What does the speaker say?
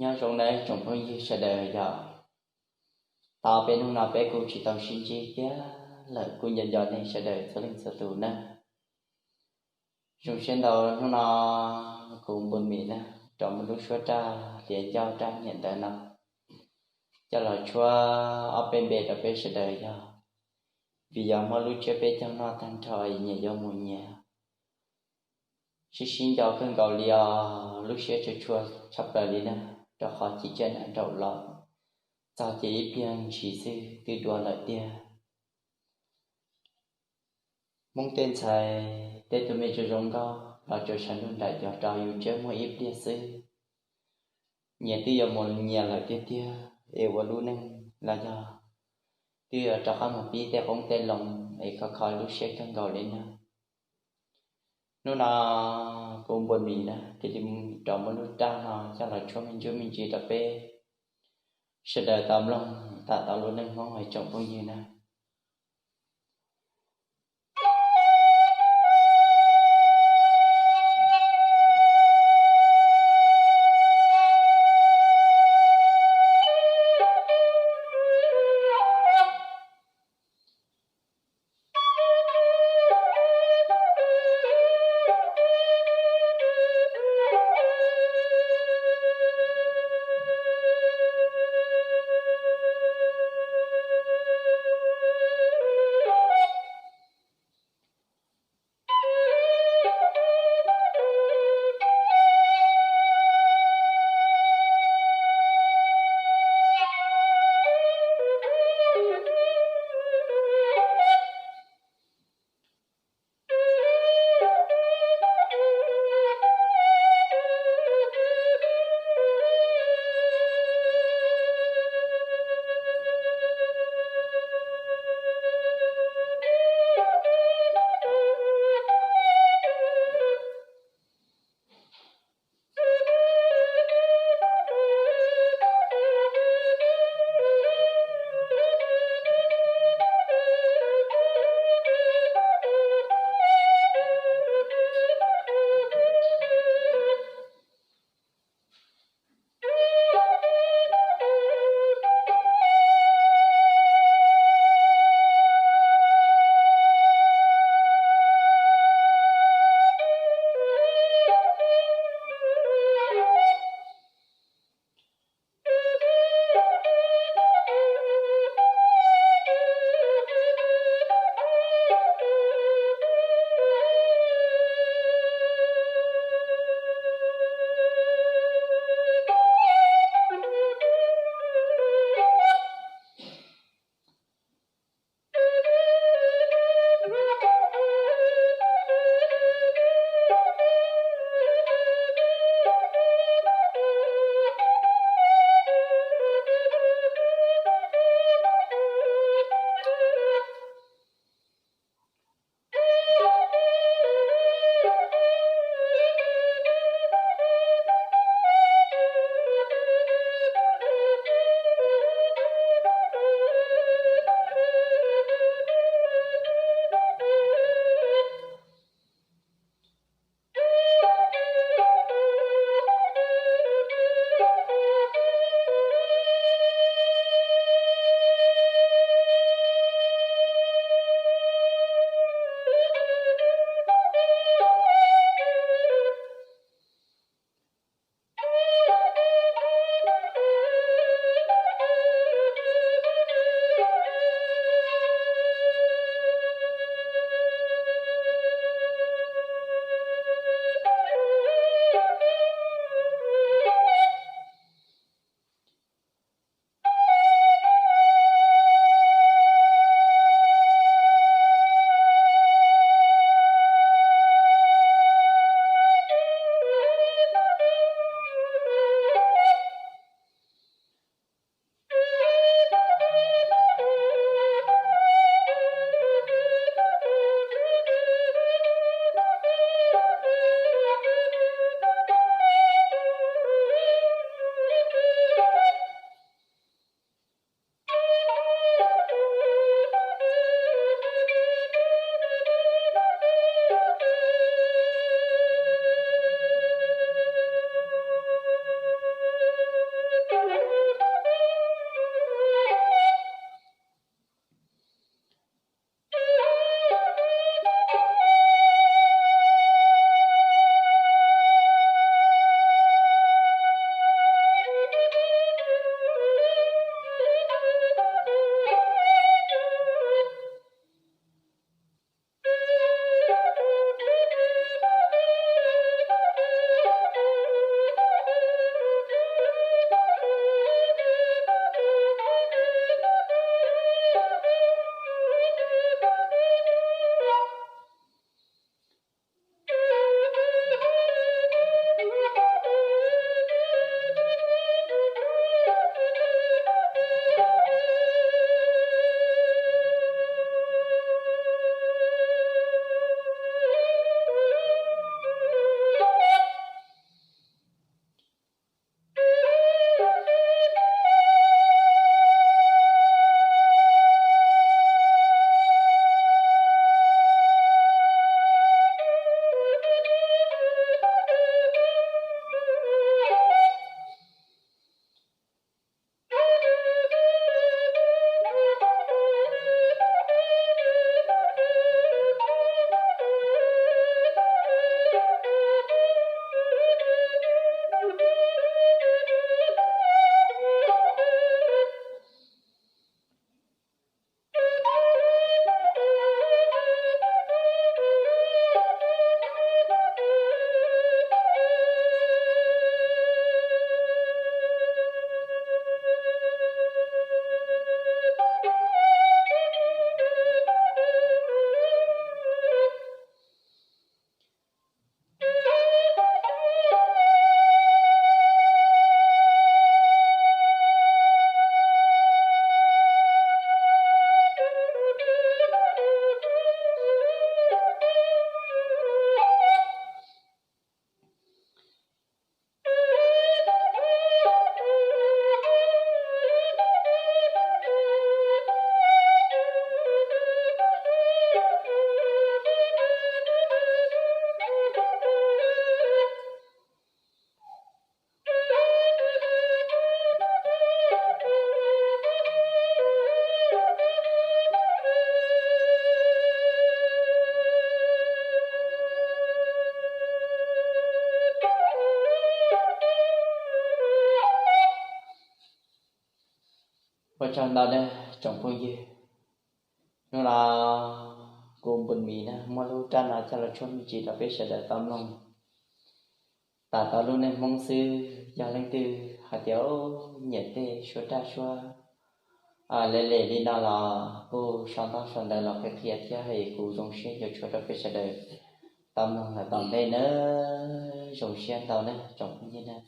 Nyob zoo nawb tsoom phooj ywg sawv daws, yog tau peb hnub no peb kuj tsis tau sib ntsib kiag lawm, kuj nco nco nej sawv daws txhua leej txhua tus nawb. Zoo siab ntau hnub no kuv Npus Mis na rov muab lub suab raj hliav ncauj raj nyiam ntawv no coj los tshuab ob peb npe rau peb sawv daws, yog vim yog muaj lub tsiab peb caug noj tag nrho es nyias yuav mus nyias sib sib nco kawg nkaus li os, lub siab tshua tshua tshaj plaws li na, rau qhov chim tsiaj na nraum los txog ces ib pliag ntshis xwb twb dua lawm tiag. Hmoob tej ntxhais tej tus me tsuas zoo nkauj los tsuas sawv nrug nraim cov rau yus tsiab muaj ib pliag xwb, nyias twb yuav mus nyias lawm tiag tiag es ua lub neej los yog twb yuav rov qab mus pib tej qoob tej loo es khov kho lub siab kawg nkaus li na. Hnub no kuv Npus Mis na cia li rov muab lub raj no coj los tshuab me ntsuj me ntsis rau peb sawv daws tau mloog tham tau lub neej Hmoob hais tsoom phooj ywg na. Ua tsaug ntau nawb tsoom phooj ywg. Hnub no kuv Npun Mis na muab lub rab no coj los tshuab me ntsis rau peb sawv daws tau mloog. Tas tau lub neej Hmoob xwb, yog leej twg hais tias nyiam tej suab raj suab le le li no los kuj sau ntaub sau ntawv los qhia qhia thiab, es kuv zoo siab yuav tshuab rau peb sawv daws tau mloog los tom ntej nawb. Zoo siab ntau nawb tsoom phooj ywg nawb.